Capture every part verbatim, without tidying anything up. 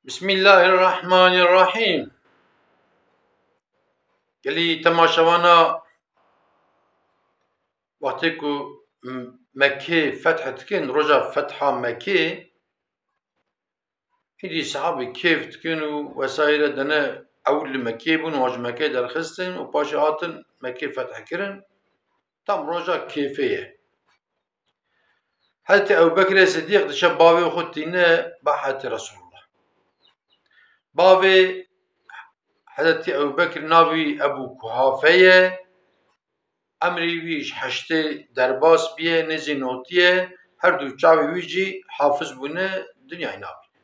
Bismillahirrahmanirrahim. Gelî temaşevana, wextê ku M-, Mekkê feth dikin, roja fetha Mekkê, îdî sahabî kêf dikin û wesaîre dene ew li Mekkê bûn, wan ji Mekkê derxistin û paşê hatin Mekkê feth kirin. Tam roja kêfê ye. Hezretî Ebu Bekirê Sidîq diçe bavê xwe tîne ba Hezretî Resulullah. Bavê Hezretî Ebu Bekir navî Ebu Kuhafe ye. Emrê wî ji heştê derbas bîye, nêzî notiye, her du çavê wî jî hafiz bûne, dinyayê nabîne.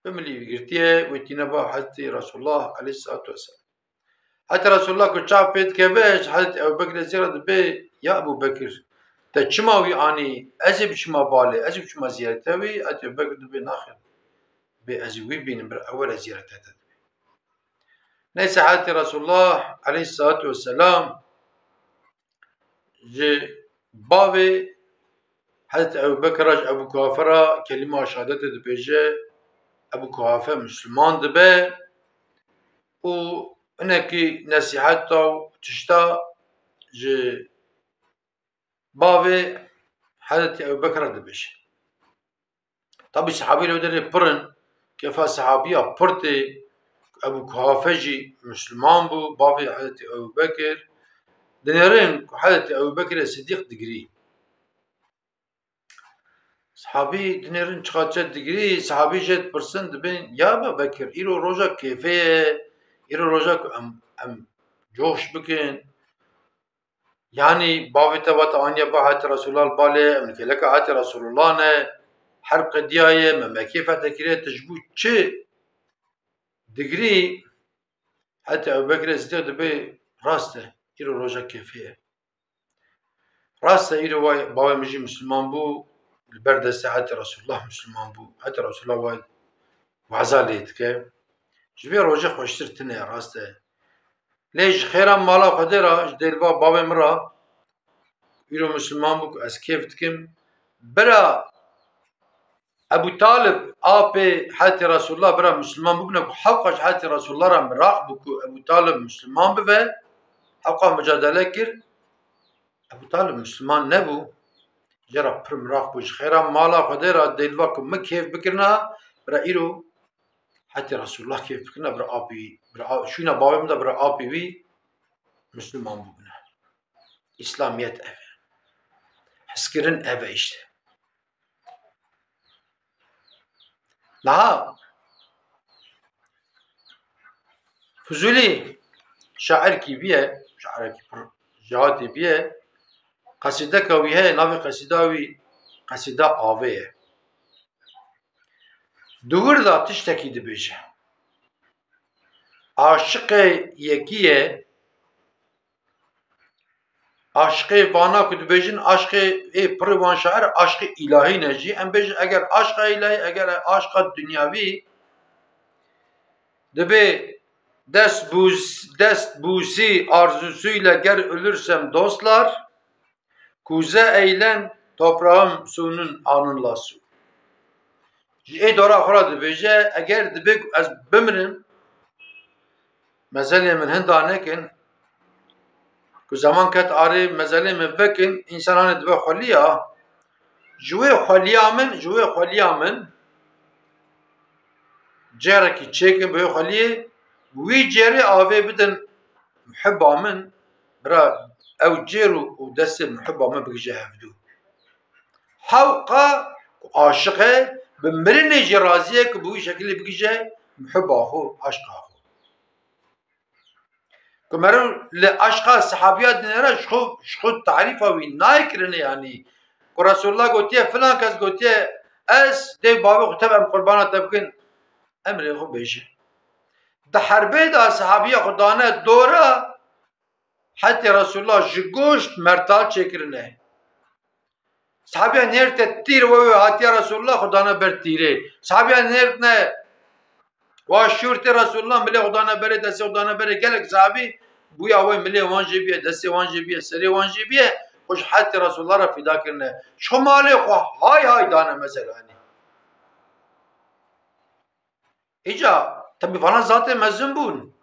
Bi milî wî girtiye, wê tîne ba Hezretî Resulullah aleyhissalatu vesselam. Heta Resulullah ku çav pê dikeve, ji Hezretî Ebu Bekirê Sidîq re dibê, "Ya Ebu Bekir, te çima wî anî? Ez ê biçima balê, ez ê biçima ziyarete wî?" Hezretî Ebu Bekir dibê, "Naxêr, bê ez ê wî bînim, bir ew were ziyarete te." Neyse, Hezretî Resulullah aleyhissalatu vesselam ji bavê Hezretî Ebu Bekir re, ji Ebu Kuhafe re kelîma şehadetê dibêje, Ebu Kuhafe Müslüman dibe û hinekî nesîheta û tişta ji bavê Hezretî Ebu Bekir re dibêje. Tabî sahabî li wê derê pir in, kêfa sahabiya pir tê, Ebu Kuhafe jî Müslüman bû, bavê Hezretî Ebu Bekir. Dinêrin ku Hezretî Ebu Bekirê Sidîq digirî. Sahabî dinêrin çiqaçe digirî, sahabî jê dipirsin, dibên, "Ya Ebu Bekir, îro roja kêfê ye, îro roja ku em, em coş bikin." Yanî bavê te vate aniye ba Hezretî Resulullah li balê, em li kêleka Hezretî Resulullah ne, herb qediyaye, me Mekkê fethe kiriye, tu ji bo çi digirî? Hezretî Ebu Bekirê Sidîq dibê, "Rast e, îro roja kêfê ye. Rast e, îro wa-, bavê min jî Müslüman bû, li ber destê Hezretî Resulullah Müslüman bû. Hezretî Resulullah wa-, waza lê dike. Ji vê rojê xweştir tune ye, rast e. Lê ji xêra mala Xwedê re, ji dêlva bavê min re, îro Müslüman bû ku ez kêf dikim. Bira Ebu Talib, apê Hezretî Resulullah, bira Müslüman bûbûne ku hewqa ji Hezretî Resulullah re miraq bû ku Ebu Talib Müslüman bibe, hewqa mucadele kir. Ebu Talib Müslüman nebû, jê re pir miraq bû. Ji xêra mala Xwedê re dêlva ku min kêf bikirina, bira îro Hezretî Resulullah kêf bikirina, bira apî, bira a-, şûna bavê min de bira apî wî Müslüman bûbûne." İslamiyet ev e. Hizkirin ev e işte. Niha Fuzulî şairkî bîye, şairkî pir jihatî bîye, qesîdeka wî heye, navê qesîda wî qesîda avê ye. Di wir de tiştekî dibêje. Aşiqê yekî ye, aşqê vana ku dibêjin, aşqê ê pirê wan şair, aşqê îlahî ne jî. Em bêjin, eger aşqa îlahî, eger aşqa dinyavî, dibê dest bûs-, dest bûsî arzusuyla ger ölürsem dostlar, kuze eylen toprağım sunun anınla su. Ji ê dora xwe re dibêje, eger dibe ku ez bimirim, mezelê min hinda nekin, ku zeman ket arê mezelê min vekin, însan anê dibe xweliya. Ji wê xweliya min, ji wê xweliya min, cêrekî çêkin bi wê xweliyê, wî cêrê avê bidin muhiba min, bira ew cêr û, û destê muhiba min bigije hevdû. Hewqa ku aşiq e, bi mirinê jî razî ye ku bi wî şekilî bigije muhiba xwe, aşqa xwe. Ku meriv li aşqa sehabiya dinêre ji xwe, ji xwe tarîfa wî nayê kirinê, yanî ku Resulullah gotiye, filan kes gotiye, ez dê bavê xwe tev em qurbana te bikin, emrê xwe bêje. Di herbê de sehabiya xwe dane dora, hetê Resulullah ji goşt mertal çêkirine. Sahabiya nêrte tîr, we, we hatiye Resulullah, xwe dane ber tîrê. Sahabiya nêrtine, wa şûrtê Resulullah, milê xwe dane berê, destê xwe dane berê. Gelek sahabî bûya we milê wan jê bîye, destê wan jê bîye, serê wan jê bîye, xwe ji hetê Resulullah re fîda kirine. Ji xwe malê xwe hay hay dane mesela, yanî. Îca, tabi vana zatê mezin bûn.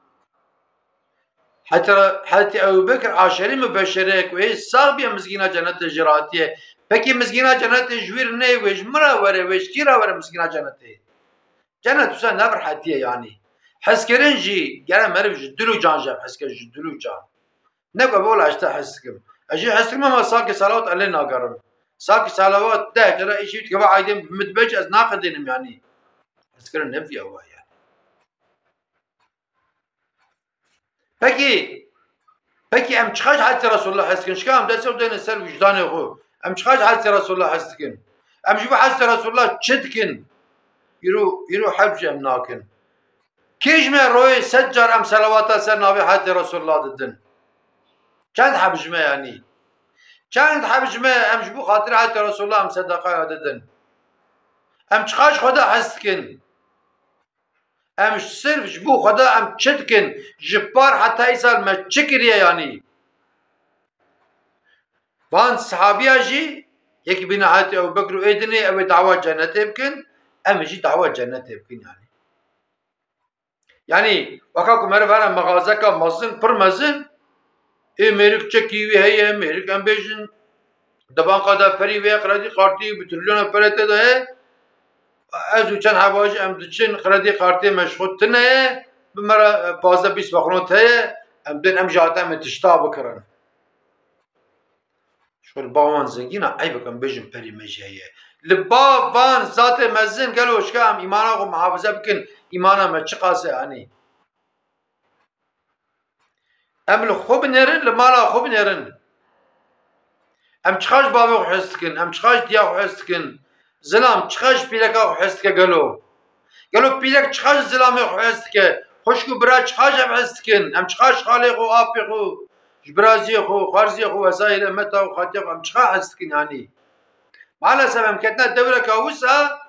Heta, heta Ebu Bekir aşerî mübeşerê ku ê sax bîye mizgîna cenetê jî rahatiye. Pekî mizgîna cenetê ji wî re neyê wê, ji min re were wê, ji kî re were mizgîna cenetê? Cenet wisa ne bi rehetiye yanî. Hezkirin jî gere meriv ji dil û can jî hezkir ji dil û can. Ne ku wela ez te hez dikim. Ez jî hez dikim ama sakê salawat ez lê nagerim. Sakê salawat deh cara îşî dikeve aydên bi min dibe jî ez naqedînim yanî. Hezkirin ne viya wa yanî. Pekî, pekî em çiqas ji Hezretî Resulullah hez dikin? Şika em destê xwe dayne ser wijdanê xwe. Em çiqas ji Hezretî Resulullah hez dikin? Em ji bo Hezretî Resulullah çi dikin? Îro, îro heb jî em nakin. Kê ji me royê sed car em selawata ser navê Hezretî Resulullah didin? Çend heb ji me yanî? Çend heb ji me em ji bo xatirê Hezretî Resulullah em sedaqaya didin? Em çiqas ji Xweda hez dikin? Em sirf ji bo Xweda em çi dikin? Ji par heta îsal me çi kiriye yanî? Van sahabiya jî yekî bîne Hezretî Ebu Bekir û ê dinê ew ê dawa cennetê bikin, em jî dawa cennetê bikin yanî. Yanî weka ku meriv here mexazeka mezin, pir mezin, ê mêrik çekî wî heye, mêrik em bêjin, di banka de perî wê, kredî kartî bi trilyona pere tê de ye. Ez û çend heva jî em diçin kredî kartê me ji xwe tune ye, bi me re, e, pazdeh bîst banknot heye, em dên em jî hate em ê tişta bikirin. Ji xwe li ba wan zengîn e, eyb e em bêjin perî me jî heye. Li ba van zatê mezin gelo şika em îmana xwe muhafize bikin, îmana me çiqas e anî? Em li xwe binêrin, li mala xwe binêrin. Em çiqas ji bavê xwe hez dikin, em çiqas ji diya xwe hez dikin. Zilam çiqas ji pîreka xwe hez dike gelo? Gelo pîrek çiqas ji zilamê xwe hez dike? Xwişk û bira çiqas ji ev hez dikin? Em çiqas ji xalê xwe, apê xwe, ji biraziyê xwe, xwarziyê xwe, wesayîrê meta û xatiyê xwe em çiqas hez dikin yanî? Maalesef em ketine dewreka wisa,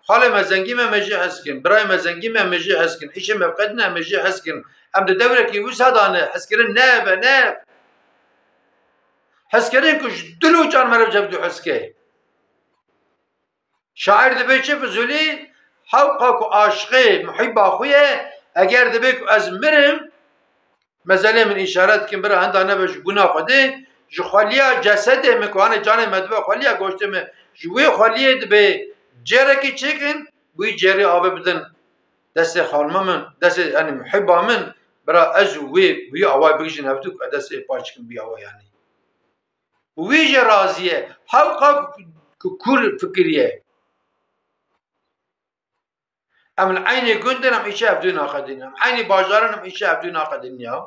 xalê me zengî me, me jî hez dikin, birayê me zengî me, me jî hez dikin, îşê me biqedine, me jî hez dikin. Em di dewrekî wisa de ne, hezkirin ne ev e, ne ev. Hezkirin ku ji dil û can meriv cevdû hez dike. Şair dibê çi Fizûlî? Hewqa ku aşiqê muhîba xwe ye, eger dibê ku ez mirim, mezelê min îşaret dikin, bira henda nebe ji bûna Xwedê, ji xweliya cesedê min ku hanê canê me dibe xweliya goştê min, ji wê xweliyê dibê cêrekî çêkin, wî cêrê avê bidin destê xanima min, destê, yanî muhîba min, bira ez û wê, wî awayê bigihîjin hevdû ku destê pay çikin bî awa yanî. Wî jî razî ye. Hewqa ku, ku kûr fikiriye. Em li eynî gund in, em îşe hevdû naqedînin. Em eynî bajar in, em îşe hevdû naqedînin ya.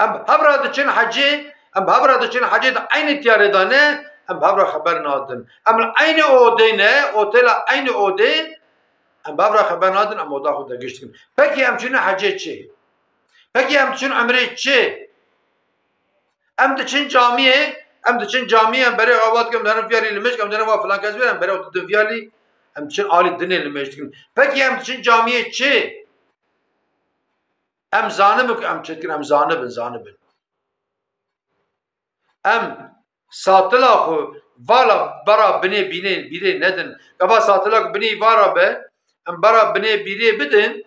Em bi hev re diçin hecê, em bi hev re diçin hecê di eynî tiyarê de ne, em bi hev re xeber nadin. Em li eynî odê ne, otela eynî odê, em bi hev re xeber nadin, em oda xwe dergiş dikin. Pekî em çûne hecê çi? Pekî em diçin umrê çi? Em diçin camiyê, em diçin camiyê, em berê xwe vat em derin viyalî li mişk, em derin va filan kes wêr, em berê xwe didin viyalî, em diçin alî dinê li mêj dikin. Pekî em diçin camiyê çi? Em zanibin ku em çi dikin, em zanibin, zanibin. Em satila xwe vala bera binê bînê, bîrê nedin. Gava satila ku binê vara be, em bera binê bîrê bidin,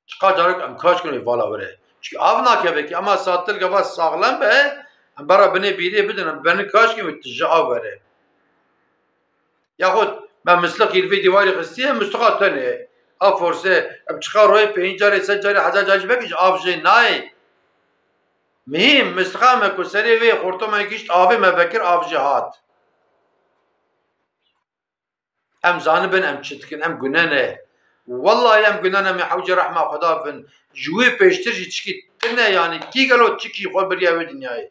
çiqa carek em kaş kin wê vala were. Çikî av nakeve kî, ama satil gava saxlem be, em bera binê bîrê bidin, em benin kaş kin wê tije av were. Yaxud me misliqî li vê dîwarê xistiye, misliqa tenê. A forse, em çiqa royê pênc carê, sed carê, hezar carê jî vekî ji av jê nayê. Mihîm, misliqa me ku serê wê xortoma gişt avê me vekir, av jê hat. Em zanibin em çi dikin, em gune ne. Wellahî em gune ne, me hewce rehma Xweda bin. Ji wê pêştir jî çikî tune, yanî kî gelo çikî xwe biriye wê dinyayê.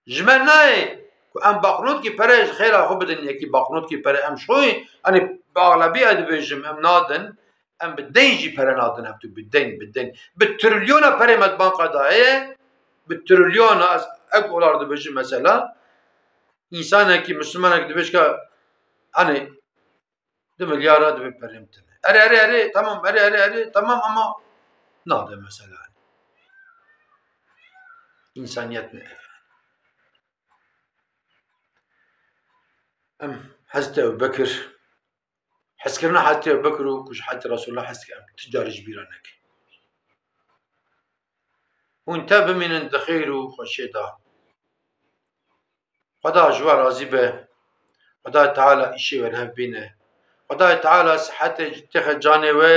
Ji me nayê ku em baqnotkî pere ji xêra xwe bidin yekî, baqnotkî pere em ji xwe, yanî bi axlebî ez dibêjim, em nadin, em bi deyn jî pere nadin, hevdû bi deyn, bi deyn. Bi trilyona perê me di banka de heye, bi trilyona, ez ek dolar dibêjim mesela, însanekî, mislimanekî dibêje ka, yanî, Du milyara dibê perê min tune. Erê, erê, erê, tamam, erê, erê, erê, tamam ama nade mesela. İnsaniyet ne? Ev. Em Hezretî Ebu Bekir, hezkirina Hezretî Ebu Bekir û ku ji Hezretî Resulullah hez dike, em ti carî ji bîra neke. Hûn te bimînin di xêr û xweşiyê de. Xweda ji we razî be. Xwedayê Teala îşê we li hev bîne. Xwedayê Teala sihetê têxe canê we,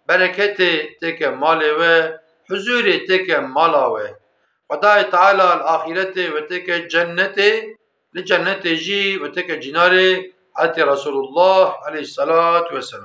bereketê têke malê we, huzûrê têke mala we. Xwedayê Teala li axîretê we têke cennetê, li cennetê jî we têke cînarê Hezretî Resulullah aleyhisselatu vesselam.